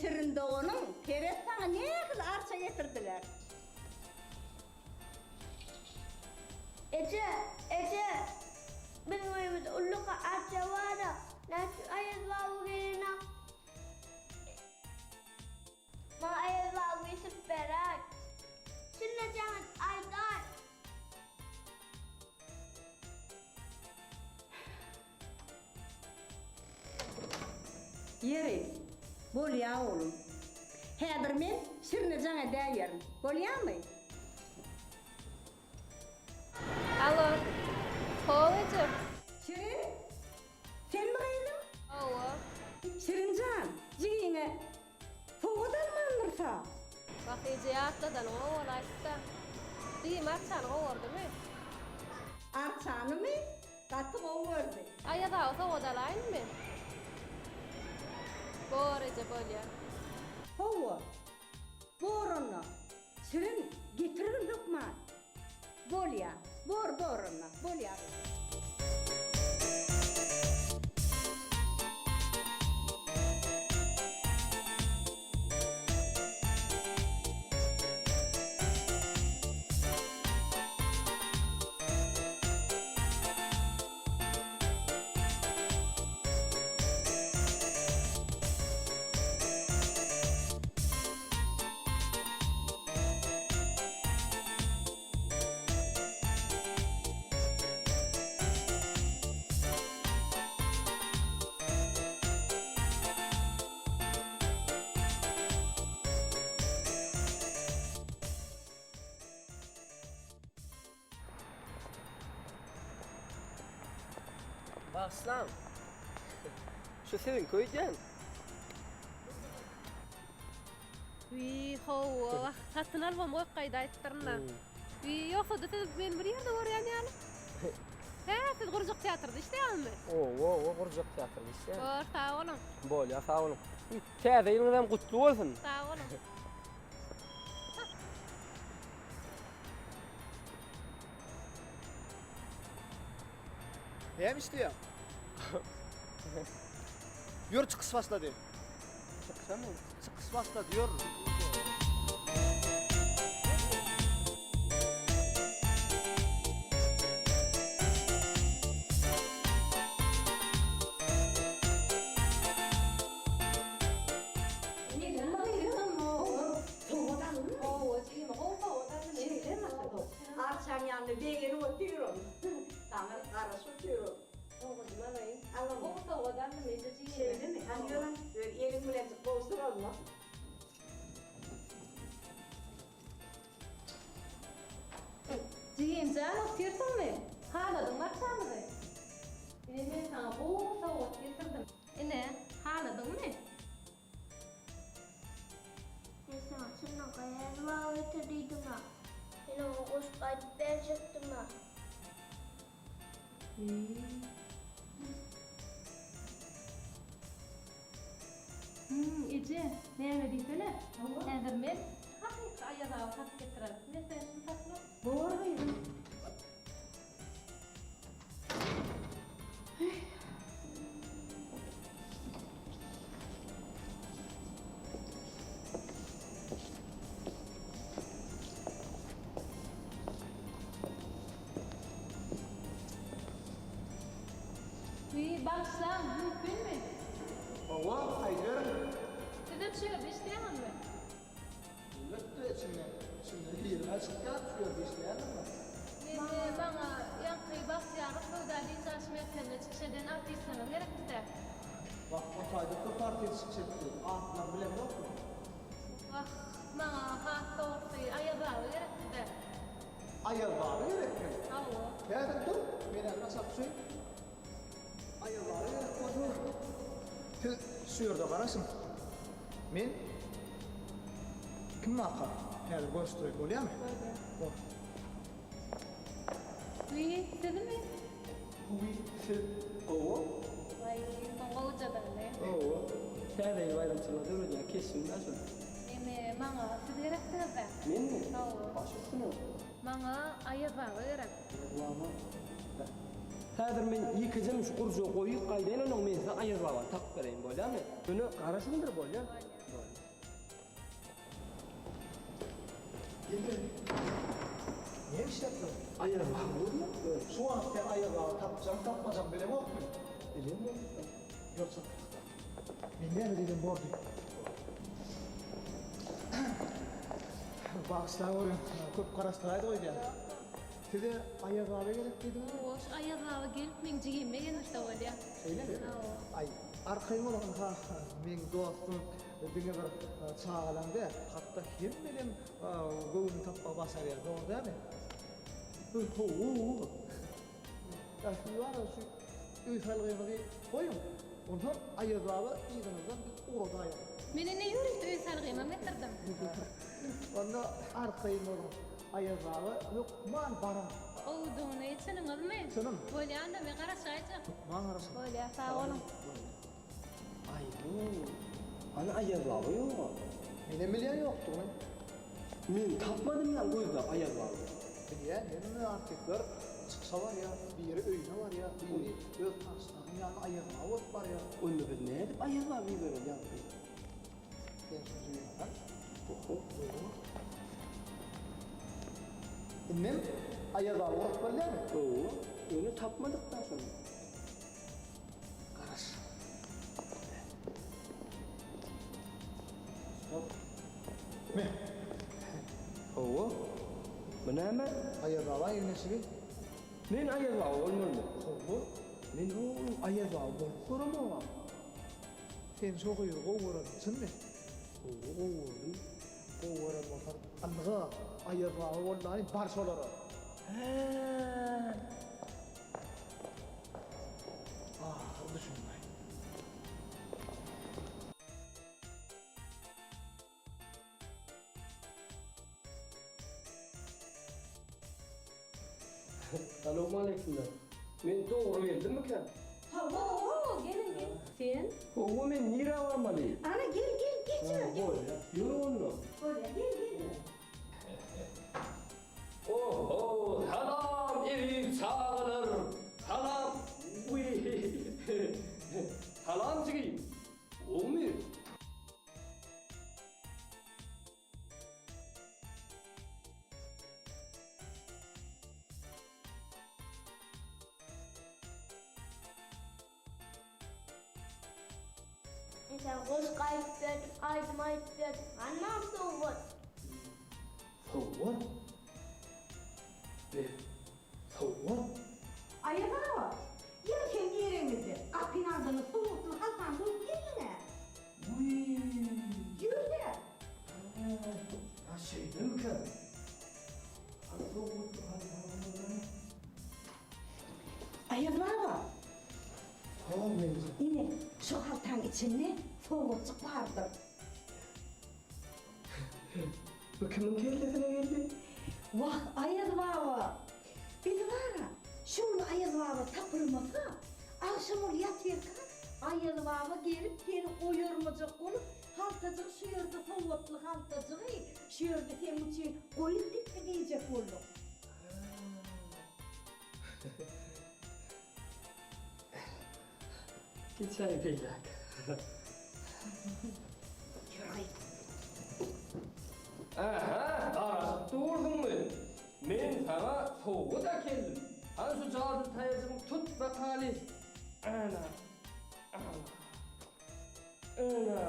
Şirin doganyň seret saňa nähili arça getirdiler. Eje, eje! Biziň öýümizde ullukka arça bar-a, näme üçin Aýaz baba gelenok? Maňa Aýaz baba getirip beräý. Şunda jaň edip aýdaý. Ýeri, bolýa oglum. Häzir men Şirine jaň edäýerin. Bolýamy? Alo. How eje. Şirin? Senmi gyzym? Hawa. Şirin jan, jigiňe sowgat almandyrsa? Wah eje ýatladanyňa bolaýypda. Jigim arçany gowardymy? Arçanymy? Gaty gowy gördi. Aýaz aga sowgat alaýynmy? Bor eje bolýa. Hawa. Bor onda. Şirin, getirgin hökman. Bolýa. Bor, bor onda. Bolýa gyzym. Bagyşlaň. Şu siziňki öýdýän. Wiý, hawa, wah, satyn alybam goýup gaýdaýypdyryn-da. Wiý, ýogsa-da siz meni bir ýerde görýän ýaly. Hä, siz gurjak teatrda işleýäňizmi? Owa, owa, gurjak teatrda işleýän. Bor, sag boluň. Bolýar, sag boluň. Täze ýylyňyzam gutly bolsun. Sag boluň. Näme işleýäň? Ýör çykyş başlady. Çykyşamy? Çykyş başlady ýör. Arçaň ýanynda begenip otyryn. Saňa garaşyp otyryn. Sowgadymy alaýyn. Alam. Gowy sowgat aldym eje jigime. Şeýlemi? Hany ýörün, öz eliň bilenjik gowşur onda. Jigim jan otyrsyňmy? Haladyňmy arçamyzy? Ine men saňa gowy sowgat getirdim. Ine, haladyňmy? Men saňa çynlakaý helwa getir diýdim-ä. Men oňa goşgy aýdyp berjekdim-ä. Hüm, eje, näme diýsene? Häzir men hakyky Aýaz aga tapyp getirerin. Men sen şuny sakla. Bor gyzym. Wiý, bagyşlaň, mümkinmi? Hawa, aýdyberiň. Sizem şu ýerde işleýäňizmi? Elbetde, içinden, içinden hile çykýar, şu ýerde işleýändirler. Mende maňa ýaňky Bagtyýarlyk söwda dynç alyş merkezinde çykyş eden artistlerimiz gerekdi-dä. Wah, o taýda köp artist çykyş etdi, atlaryny bileňzokmy? Wah, maňa has dogrusy Aýaz baba gerekdi-dä. Aýaz baba gerekmi? Hawa. Häzir dur, men hem gaçakçy. Aýaz baba gerek bolsa, siz şu ýerde garaşyň. Men kim barka, häzir görüşdireýin, bolýarmy? Bolýar. Bor. Wiý, sizmi? Wiý, siz gowy. Waý, soň gowujadygny. Hawa, Täze ýyl baýramçylygyna döredýän keşbim-dä şol. Ine, maňa siz gereksiňiz-dä. Menmi? Hawa. Baş üstüne. Maňa Aýaz baba gerek. Aýaz baba? Häzir men ýekejem şu gurjagy goýup gaýdaýyn, onnoň men size Aýaz babany tapyp bereýin, bolýarmy? Ýöne garaşyňdyr, bolýar? Bolýar. Bolýar. Gel. Näme işläp dur? Aýaz baba bolýar. Şu wagt sen Aýaz baba tapjaň, tapmajaň bileňokmy? Bilemok. Ýör çatlykda. Men näme diýsem bordy. Bagyşlaweriň, köp garaşdyraýdyk öýdýän. Size Aýaz baba gerek diýdiňizmi? Hawa, şu Aýaz baba gelip meň jigimi begendirse bolýa. Şeýlemi? Aý, arkaýyn boluň, ynha, meň dostum diňe bir çagalaň däl, hatda hemmeleň göwnüni tapmagy başarýar, dogry dälmi? Hawa. Ýa siz bar-a şu öý salgyňyzy goýuň, onsoň Aýaz baba yzyňyzdan biz ugradaýalyň. Men ine ýörite öý salgymam getirdim. Onda arkaýyn boluň, Aýaz baba hökman barar. Gowudygyny çynyňyzmy? Çynym. Bolýa onda men garaşaýjak. Hökman garaşyň. Bolýa, sag boluň. Aý-bu, hany Aýaz baba ýog-a? Menem bilýän ýokdugyny. Men tapmadym ýa gözde Aýaz baba. Bilýän, hemme artistler çykyşa barýar, biri öýüne barýar, biri öz tanyşlarynyň ýanyna Aýaz baba bolup barýar. Onda biz nädip Aýaz baba ibereli ýaňky? Sen şu jübiňi sal. Oho. Indem Aýaz baba urup bolýarmy? Hawa, ýöne tapmadyk-da şony. Garaş. Me. Hawa. Bu näme? Aýaz baba egin-eşigi. Men Aýaz baba bolmalymy? Hawa. Men oglum Aýaz baba bolup göremogam. Sen şo gyzy gowy görersiň, çynmy? Hawa, gowy gördüm. Gowy gören bolsaň, ynha, Aýaz baba boldaýyn, bar şolara. Hä. Ahyr düşündi. Salowmaleýkimler. Men dogry geldimmikäm? Hawa, hawa, geliň, gel. Sen? Hawa, men nirä barmaly? Ana, gel, gel, geçiber, gel. Bolýa. Ýör onda. Bolýa, gel, gel. Oho, salam eziz çagalar! Salam! Wiý! Salam jigim! Gowumy? Men saňa goşgy aýdyp berdim, aýdym aýdyp berdim. Hany maňa sowgat? Sowgat? Be, sowgat? Aýaz baba, ýör sen gireňizde, gapyň aldyna sowgatly haltany goýup geldiň-ä. Wiý! Ýör-de! Hä, şeýdemikä? Hany sowgatly haltany? Aýaz baba! Hawa, meniň. Ine, şu haltaň içinde sowgatjyk bardyr. Bu kimiň kellesine geldi? Wah, Aýaz baba! Biz bar-a, şu gün Aýaz baba tapylmasa, agşam ol ýatyrka, Aýaz baba gelip seni oýarmajak bolup, haltajygy şu ýerde sowgatly haltajygy şu ýerde seň üçin goýup gitdi diýjek bolduk. Geçäý beýläk. Ýör-aý. Ähä, garaşyp durduňmy? Men saňa sowgat äkeldim. Hany şu jadyly taýajygyňy tut bakaly. Ana. Ana. Ana.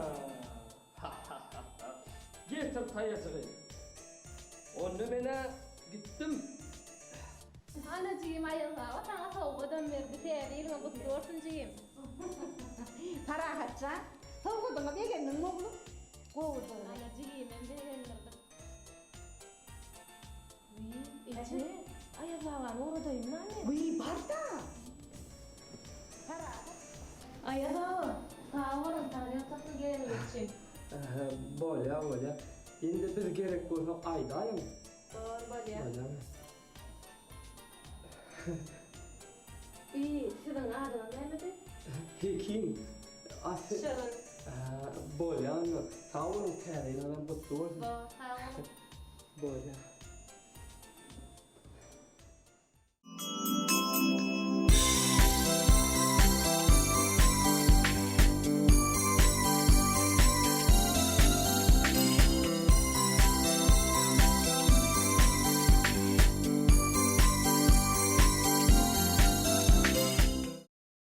Ha-ha-ha-ha. Getir taýajygy. Onda men-ä gitdim. Ana jigim Aýaz baba saňa sowgadam berdi. Täze ýylyň gutly bolsun jigim. Parahat jan, sowgadyňa begendiňmi oglum? Gowudyr. Ana jigimem begendirdik. Wiý, eje, Aýaz babany ugradaýynma men. Wiý, bar-da. Parahat. Aýaz baba, sag boluň, saňa ýatasy geleniňiz üçin. Ähä, bolýa, bolýa. Indi biz gerek bolsak aýdaýyň. Bor, bolýa. Bolýamy? Wiý, siziň adyňyz nämedi? Hekim. A siz? Şirin. Hä, bolýa onda. Sag boluň, täze ýylyňyzam gutly bolsun. Bor, sag boluň. Bolýa.